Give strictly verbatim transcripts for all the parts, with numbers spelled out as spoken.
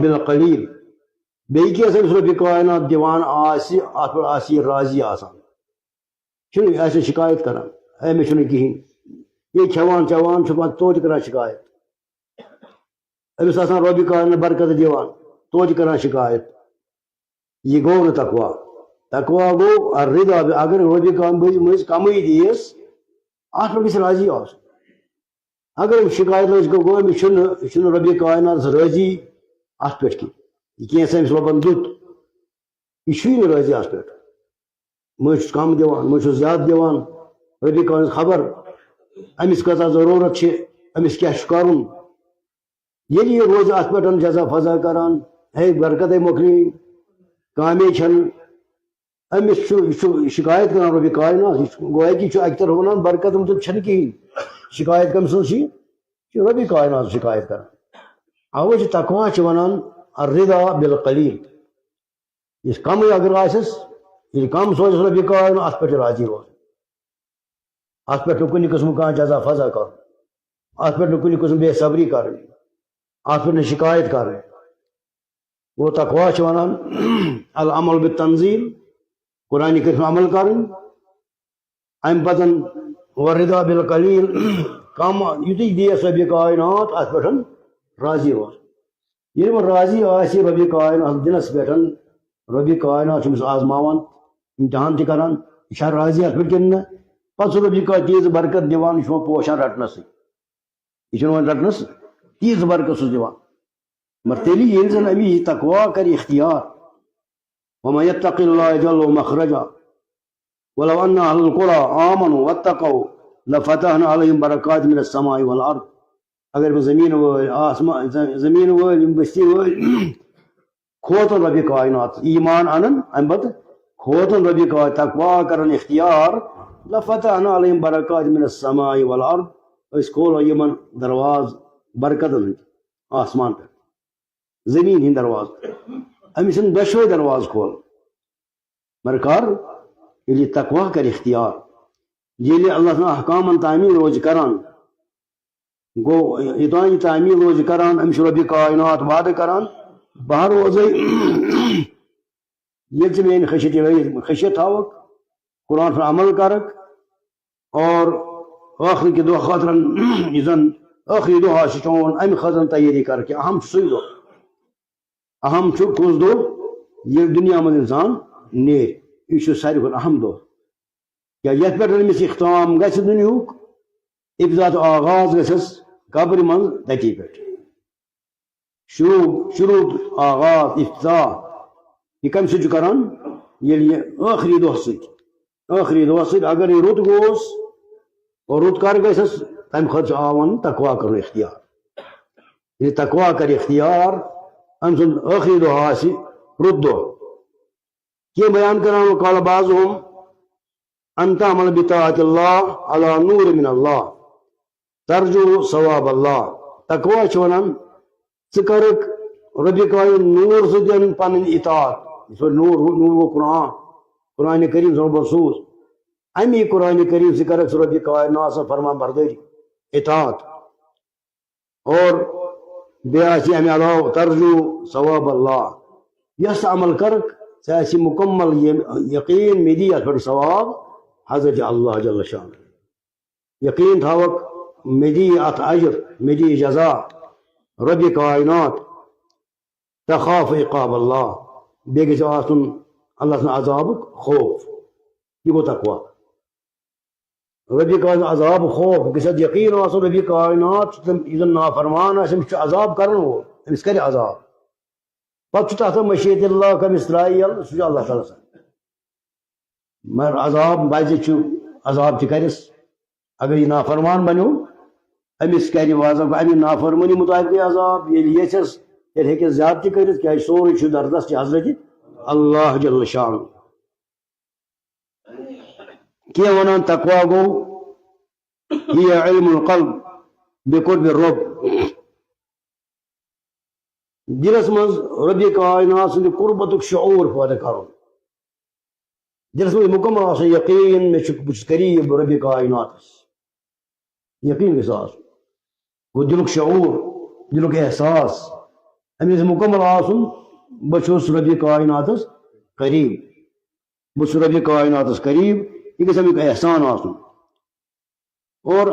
بالقلیل۔ بیٚیہِ کینٛہہ یُس رۄبِ کاینات دِوان آسہِ، اَتھ پٮ۪ٹھ آسہِ یہِ راضی آسان۔ چھُنہٕ، یہِ آسہِ نہٕ شِکایت کران، "ہے، مےٚ چھُنہٕ کِہیٖنۍ۔" یہِ کھٮ۪وان چٮ۪وان چھُ پَتہٕ توتہِ کران شِکایت۔ أمِس آسان رۄبِ کاینات برکت دِوان، توتہِ کران شِکایت۔ یہِ گوٚو نہٕ تقوا۔ تقوا گوٚو الرضا بِ-، اگر رۄبِ کاینات مٔنٛزۍ کمٕے دِیس، اَتھ پٮ۪ٹھ گژھِ راضی آسُن۔ اگر أمِس شِکایت لٔج، گوٚو، گوٚو أمِس چھُنہٕ، یہِ چھُنہٕ رۄبِ کاینات راضی اَتھ پٮ۪ٹھ کینٛہہ۔ یہِ کینٛہہ سا أمِس رۄبن دیُت، یہِ چھُے نہٕ راضی اَتھ پٮ۪ٹھ۔ مٔنٛزۍ چھُس کم دِوان، مٔنٛزۍ چھُس زیادٕ دِوان۔ رۄبِ کاینات خبر أمِس کۭژاہ ضروٗرت چھِ، أمِس کیٛاہ چھُ کرُن۔ ییٚلہِ یہِ روزِ اَتھ پٮ۪ٹھ جزا فضا کران، ہے، برکتے مۄکلے، کامے چھَنہٕ، أمِس چھُ، یہِ چھُ شِکایت کران رۄبِ کاینات، یہِ چھُ، گویا کہِ یہِ چھُ اَکہِ طرفہٕ وَنان، برکت أمۍ دیُت چھَنہٕ کِہیٖنۍ۔ شِکایت کٔمۍ سٕنٛز چھِ؟ یہِ چھُ رۄبِ کاینات شِکایت کران۔ اَوَے چھِ تقوا چھِ وَنان الرضا بالقلیل۔ یُس کمٕے اگر آسٮ۪س، ییٚلہِ کم سوزٮ۪س رۄبِ کاینات، اَتھ پٮ۪ٹھ چھُ راضی روزُن۔ اَتھ پٮ۪ٹھ نہٕ کُنہِ قٕسمُک کانٛہہ جزا فضا کرُن۔ اَتھ پٮ۪ٹھ نہٕ کُنہِ قٕسمُک بے صبری کرٕنۍ۔ اَتھ پٮ۪ٹھ نہٕ شِکایت کرٕنۍ۔ گوٚو تقوا چھِ وَنان العمل بالتنزیل، قرآن کریٖمَس عمل کرٕنۍ۔ اَمہِ پَتہٕ والرضا بالقلیل، کم یُتُے دِیَس رۄبِ کاینات، اَتھ پٮ۪ٹھ راضی روزُن۔ ییٚلہِ وۄنۍ راضی آسہِ رۄبِ کاینات دِنَس پٮ۪ٹھ، رۄبِ کاینات چھُ أمِس آزماوان، امتحان تہِ کران، یہِ چھا راضی اَتھ پٮ۪ٹھ کِنہٕ نہ؟ پَتہٕ چھُ رۄبِ کاینات تیٖژ برکت دِوان، یہِ چھُ وۄنۍ پوشان رَٹنَسٕے۔ یہِ چھُنہٕ وۄنۍ رَٹنَس تیٖژ برکت چھُس دِوان۔ مگر تیٚلہِ ییٚلہِ زَن أمِس یہِ تقوا کرِ اختیار، ومن یتق اللہ یجعل لہ مخرجا، ولو ان اہل القری آمنوا واتقوا لفتحنا علیہم برکات من السماء والارض۔ اگر بہٕ زٔمیٖن وٲلۍ، آسمان، ز-، زٔمیٖن وٲلۍ، یِم بستی وٲلۍ کھوژن رۄبِ کاینات، ایمان انن، امہِ پتہٕ کھوژن رۄبِ کاینات، تقوا کرن اختیار، لفتحنا علیہم برکات من السماء والارض، أسۍ کھولو یِمن دروازٕ برکتن ہٕنٛدۍ آسمان پٮ۪ٹھ، زٔمیٖن ہٕنٛدۍ دروازٕ۔ أمِس چھِنہٕ دۄشوے دروازٕ کھولان۔ مگر کر؟ ییٚلہِ یہِ تقوا کرِ اختیار، ییٚلہِ اللہ سٕنٛدٮ۪ن احکامن تعمیٖل روزِ کران، گوٚو، یوٚتام یہِ تعمیٖل روزِ کران، أمِس چھُ رۄبِ کاینات وعدٕ کران، بہٕ روزے، ییٚلہِ ژٕ میٲنۍ خشیت، خشیت تھاوکھ، قرآن پٮ۪ٹھ عمل کرکھ، اور ٲخرٕ کہِ دۄہ خٲطرٕ، یُس زن ٲخری دۄہ آسہِ چون، امہِ خٲطرٕ تیٲری کرکھ۔ اہم چھُ سُے دۄہ۔ اہم چھُ کُس دۄہ؟ ییٚلہِ دُنیا منٛز اِنسان نیرِ۔ یہِ چھُ ساروی کھۄتہٕ اہم دۄہ۔ یا یَتھ پٮ۪ٹھ أمِس اختتام گژھِ دُنیاہُک، ابتدا تہٕ آغاز گژھٮ۪س قبرِ منٛز تٔتی پٮ۪ٹھ۔ شروع، شروع تہٕ آغاز، افتتاح، یہِ کَمہِ سۭتۍ چھُ کران؟ ییٚلہِ یہِ ٲخری دۄہ سۭتۍ، ٲخری دۄہ سۭتۍ اگر یہِ رُت گوس، اور رُت کر گژھٮ۪س؟ تَمہِ خٲطرٕ چھُ آوان تقوا کرُن اختیار۔ ییٚلہِ تقوا کرِ اختیار، أمۍ سُنٛد ٲخری دۄہ آسہِ رُت دۄہ۔ کینٛہہ بیان کران، وقال بعضهم، ان تعمل بطاعت اللہ علی نور من اللہ، ترجو ثواب اللہ۔ تقوا چھِ ونان، ژٕ کرکھ رۄبِ کاینات نور سۭتۍ پنٕنۍ اطاعت۔ یِتھ پٲٹھۍ نور، نور گوٚو قرآن، قرآن کریم سُنٛد رسول۔ امی قرآن کریم سۭتۍ کرکھ ژٕ رۄبِ کاینات سٕنٛز فرمان بردٲری، اطاعت۔ اور بیٚیہِ آسہِ اَمہِ علاوٕ ترجو ثواب اللہ۔ یۄس عمل کَرکھ، ژےٚ آسہِ مُکمل یہِ یقیٖن، مےٚ دِیہِ اَتھ پٮ۪ٹھ ثواب حضرت اللہ جل شانہ۔ یقیٖن تھاوکھ، مےٚ دِیہِ اَتھ اجر، مےٚ دِیہِ جزا رۄبِ کاینات۔ تخاف عقاب اللہ، بیٚیہِ گژھِ آسُن اللہ سٕنٛدِ عذابُک خوف۔ یہِ گوٚو تقوا۔ رۄبِ کاینات عذاب خوف گژھِ اَتھ یقیٖن آسُن، رۄبِ کاینات چھُ تٔمۍ، یُس زَن نافرمان آسہِ، أمِس چھُ عذاب کرن وول، أمِس کرِ عذاب۔ پتہٕ چھُ تَتھ مشیت اللہ کٔمِس ترٛایہِ یَلہٕ، سُہ چھُ اللہ تعالیٰ سَن۔ مگر عذاب پَزِ چھُ، عذاب تہِ کرٮ۪س۔ اگر یہِ نافرمان بنیو، أمِس کرِ وازا اَمہِ نافرمٲنی مُطابِقٕے عذاب۔ ییٚلہِ یژھٮ۪س، تیٚلہِ ہیٚکٮ۪س زیادٕ تہِ کٔرِتھ، کیٛازِ سورُے چھُ دردست حضرت اللہ جل شانہ۔ کینٛہہ وَنان تقوا گوٚو، هي علم القلب بقرب الرب۔ دِلس منٛز رۄبِ کاینات سٕنٛدِ قربتُک شعور پٲدٕ کرُن۔ دِلس منٛز مُکمل آسُن یقیٖن، مےٚ چھُ، بہٕ چھُس قریٖب رۄبِ کایناتس۔ یقیٖن گژھِ آسُن۔ گوٚو دِلُک شعور، دِلُک احساس۔ أمِس مُکمل آسُن، بہٕ چھُس رۄبِ کائناتس قریب، بہٕ چھُس رۄبِ کائناتس قریب، یہِ گژھِ اَمیُک احسان آسُن۔ اور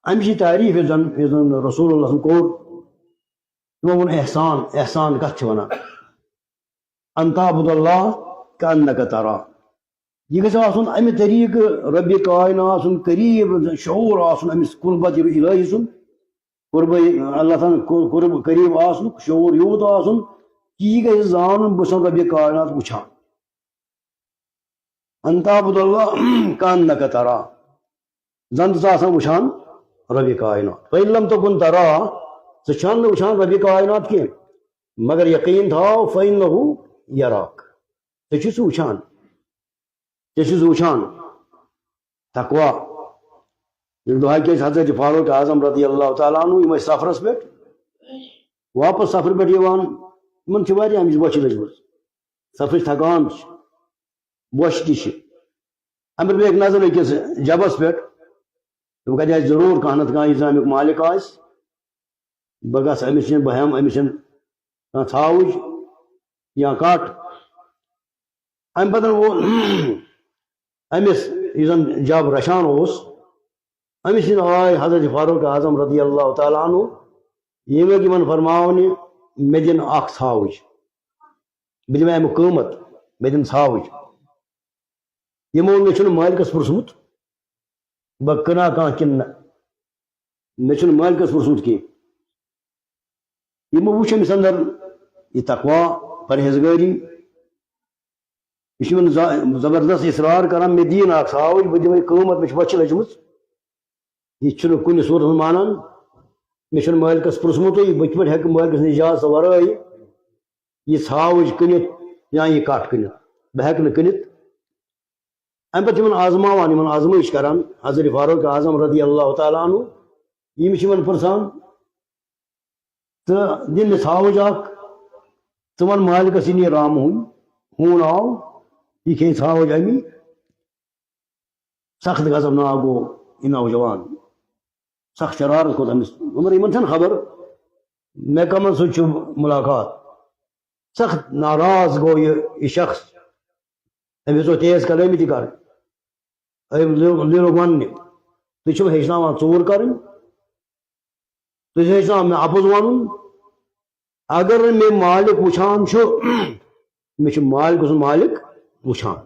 اَمہِ چھِ تعریٖف یُس زَن، یُس زَن رسول اللہ صلی اللہ علیہ وسلم کوٚر، تِمو ووٚن احسان، احسان کَتھ چھِ وَنان؟ ان تعبد اللہ کانک ترا۔ یہِ گژھِ آسُن اَمہِ طریٖقہٕ رۄبِ کائنات سُنٛد قریٖب شعوٗر آسُن، أمِس قربت الہی سُنٛد، قربِ اللہ تعالیٰ ہن قر-، قرب قریٖب آسنُک شعوٗر یوٗت آسُن کہِ یہِ گژھِ زانُن بہٕ چھُسَن رۄبِ کائنات وٕچھان۔ ان تعبد اللہ کانک ترا، زن تہِ ژٕ آسان وٕچھان رۄبِ کائنات۔ فَإِن لَمْ تَكُنْ تَرَاهُ، ژٕ چھَن نہٕ وٕچھان رۄبِ کائنات کینٛہہ، مگر یقیٖن تھاو، فَإِنَّهُ يَرَاكَ، ژےٚ چھُ سُہ وٕچھان، ژےٚ چھُ سُہ وٕچھان۔ تقوا۔ ییٚمہِ دۄہہ کہِ أسۍ حضرت فاروق اعظم رضی اللہ تعالیٰ عنہ، یِم ٲسۍ سفرس پٮ۪ٹھ، واپس سفرٕ پٮ۪ٹھ یِوان، یِمن چھِ واریاہ اَمِچ بۄچھِ لٔجمٕژ، سفرٕچ تھکان چھِ، بۄچھِ تہِ چھِ۔ اَمہِ پَتہٕ پیٚیہِ اَکھ نظر أکِس جبس پٮ۪ٹھ، تِم کَتہِ آسہِ ضروٗر کانٛہہ نَتہٕ کانٛہہ، یُس زَن اَمیُک مالک آسہِ، بہٕ گژھٕ أمِس نِش، بہٕ ہٮ۪مہٕ أمِس نِش کانٛہہ ژھاوٕج یا کَٹھ۔ اَمہِ پَتہٕ ووٚن أمِس، یُس زَن جب رَچھان اوس، أمِس نِش آے حضرت فاروق اعظم رضی اللہ تعالیٰ عنہ، ییٚمہِ لَگہِ یِمَن فرماونہِ، مےٚ دِن اَکھ ژھاوٕج، بہٕ دِمہٕ اَمیُک قۭمَتھ، مےٚ دِن ژھاوٕج۔ یِمو ووٚن، مےٚ چھُنہٕ مٲلکَس پرٛژھمُت، بہٕ کٕنہ کانٛہہ کِنہٕ نہ، مےٚ چھُنہٕ مٲلکَس پرٛژھمُت کینٛہہ۔ یِمو وُچھ أمِس اندر یہِ تقوا، پرہیزگٲری۔ یہِ چھُ یِمن ز-، زبردست اصرار کران، مےٚ دِیِن اکھ ژھاوٕج، بہٕ دِمے قۭمتھ، مےٚ چھِ بۄچھِ لٔجمٕژ۔ یہِ چھُنہٕ کُنہِ صوٗرتس منٛز مانان۔ مےٚ چھُنہٕ مٲلکَس پرٛژھمُتٕے، بہٕ کِتھ پٲٹھۍ ہٮ۪کہٕ مٲلکَس نِش اجازت ورٲے یہِ ژھاوٕج کٕنِتھ یا یہِ کَٹھ کٕنِتھ؟ بہٕ ہٮ۪کہٕ نہٕ کٕنِتھ۔ اَمہِ پَتہٕ چھِ یِمَن آزماوان، یِمَن آزمٲیِش کَران، حضرت فاروق اعظم رضی اللہ تعالیٰ عنہ، یِم چھِ یِمَن پرٛژھان، تہٕ دِن مےٚ ژھاوٕج اَکھ، ژٕ وَن مالکَس، یہِ نِیہِ رامہٕ ہوٗن، ہوٗن آو، یہِ کھیٚیہِ ژھاوٕج اَمی۔ سخت غضبناک گوٚو یہِ نوجوان، سخت شرارت کھوٚت أمِس۔ مگر یِمَن چھَنہٕ خبر مےٚ کَمَن سۭتۍ چھُ مُلاقات۔ سخت ناراض گوٚو یہِ، یہِ شخص۔ أمِس اوس تیز کلٲمی تہِ کَرٕنۍ۔ أمۍ لوٚگ، لوٚگ وَننہِ، تُہۍ چھِو ہیٚچھناوان ژوٗر کَرٕنۍ، تُہۍ چھِو ہیٚچھناوان مےٚ اَپُز وَنُن۔ اگر نہٕ مےٚ مالک وٕچھان چھُ، مےٚ چھُ مالکہٕ سُنٛد مالک وٕچھان۔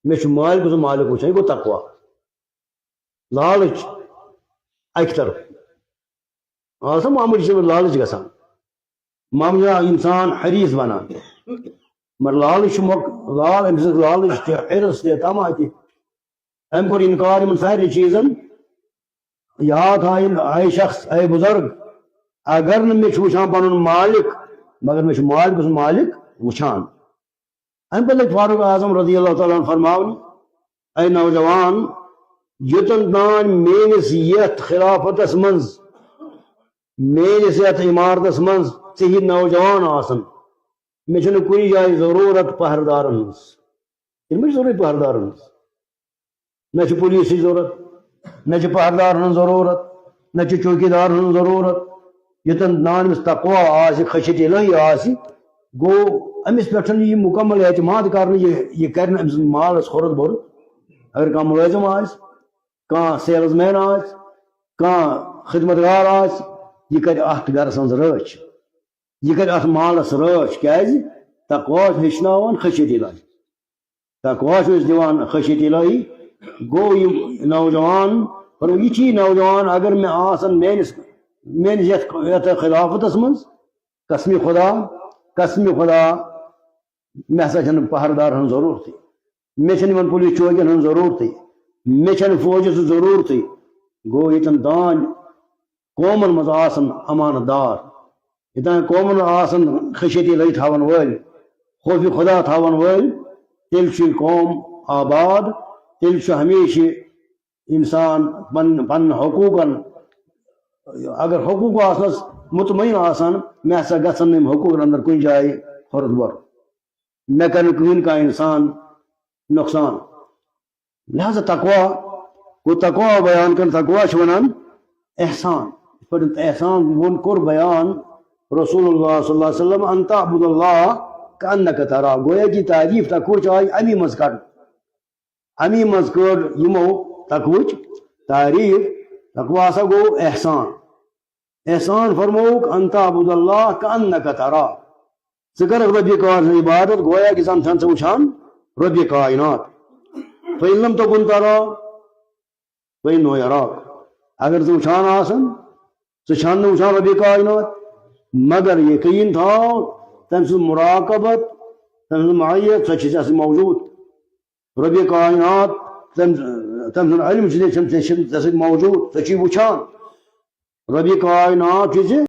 مےٚ چھُ مالکہٕ سُنٛد مالک وٕچھان، یہِ گوٚو تقوا۔ لالٕچ اَکہِ طرفہٕ۔ آسان معموٗلی چھِ لالٕچ گژھان۔ معموٗلی اِنسان حریٖص بَنان۔ مگر لالٕچ چھُ مۄک-، لال، أمۍ سٕنٛز لالٕچ تہِ، حِرص تہِ، طمع تہِ۔ أمۍ کوٚر اِنکار یِمَن سارنٕے چیٖزَن۔ یاد تھاوٕنۍ، اے شخص، اے بُزرگ، اگر نہٕ مےٚ چھُ وٕچھان پَنُن مالک، مگر مےٚ چھُ مالکہٕ سُنٛد مالک وٕچھان۔ اَمہِ پَتہٕ لٔگۍ فاروق اعظم رضی اللہ تعالیٰ عنہ فرماوٕنۍ، اے نوجوان، یوٚتَن تام میٲنِس یَتھ خلافتَس منٛز، میٲنِس یَتھ عمارتَس منٛز ژےٚ ہِوۍ نوجوان آسَن، مےٚ چھَنہٕ کُنہِ جایہِ ضروٗرت پہرٕدارَن ہٕنٛز۔ ییٚلہِ مےٚ چھِ ضروٗرت پہرٕدارَن ہٕنٛز۔ نہ چھِ پُلیٖسٕچ ضروٗرت، نہ چھِ پہرٕدارَن ہٕنٛز ضروٗرت، نہ چھِ چوکیٖدارَن ہٕنٛز ضروٗرت۔ یوٚتَن نہٕ أمِس تقوا آسہِ، خشیت الہی آسہِ، گوٚو أمِس پٮ۪ٹھ یہِ مُکمل اعتماد کرنہٕ، یہِ، یہِ کرِ نہٕ أمۍ سٕنٛدِس مالَس ہُرُد بُرُد۔ اگر کانٛہہ مُلٲزِم آسہِ، کانٛہہ سیلٕز مین آسہِ، کانٛہہ خدمت گار آسہِ، یہِ کرِ اَتھ گرَس ہٕنٛز رٲچھ، یہِ کرِ اَتھ مالَس رٲچھ۔ کیٛازِ؟ تقوا چھُ ہیٚچھناوان خشیت الہی۔ تقوا چھُ أسۍ دِوان خشیت الہی۔ گوٚو یہِ نوجوان، فرموو، یہِ چھِ یہِ نوجوان، اگر مےٚ آسَن میٲنِس، میٲنِس یَتھ، یَتھ خلافتَس منٛز، قسمِ خدا، قسمِ خدا، مےٚ ہسا چھَنہٕ پہرٕدارَن ہٕنٛز ضروٗرتٕے، مےٚ چھَنہٕ یِمَن پُلیٖس چوکیَن ہٕنٛز ضروٗرتٕے، مےٚ چھَنہٕ فوجَس ہٕنٛز ضروٗرتٕے۔ گوٚو ییٚتٮ۪ن دانۍ قومَن منٛز آسَن امانت دار، یوٚتام قومن آسن خشیت الہی تھاون وٲلۍ، خوف خدا تھاون وٲلۍ، تیٚلہِ چھُ یہِ قوم آباد، تیٚلہِ چھُ ہمیشہِ انسان پن-، پننٮ۪ن حقوٗقن، اگر حقوٗق آسنس مطمئن آسان، مےٚ ہسا گژھن نہٕ یِم حقوٗقن اندر کُنہِ جایہِ ہُرُد وُرُد، مےٚ کرِ نہٕ کٕہٕنۍ کانٛہہ انسان نۄقصان۔ لہذا تقوا گوٚو، تقوا بیان کرُن، تقوا چھِ وَنان احسان۔ یِتھ پٲٹھۍ احسان ووٚن، کوٚر بیان، رسول اللہ صلی اللہ علیہ وسلم، ان تعبد اللہ کانک ترا، گویا کہ تعریف تقویچ آئی امی منز کرنہ۔ امی منز کر یمو تقویچ تعریف۔ تقوی ہسا گو احسان۔ احسان فرموک، ان تعبد اللہ کانک ترا، ژٕ کرکھ ربِ کائنات سٕنٛز عبادت گویا کہ زن چھن ژٕ وچھان ربِ کائنات۔ فإن لم تكن تراه فإنه يراك۔ اگر ژٕ وٕچھان آسن، ژٕ چھان نہٕ وٕچھان ربِ کائنات، مگر یقین تھاو، تٔمۍ سٕنٛز مراقبت، تٔمۍ سٕنٛز معیت، سۄ چھِ ژےٚ سۭتۍ موجود۔ ربِ کائنات، تٔمۍ، تٔمۍ سُنٛد علم چھُ ژےٚ، چھُ ژےٚ، چھُ ژےٚ سۭتۍ موجود، ژےٚ چھُے وٕچھان۔ ربِ کائنات چھُ ژےٚ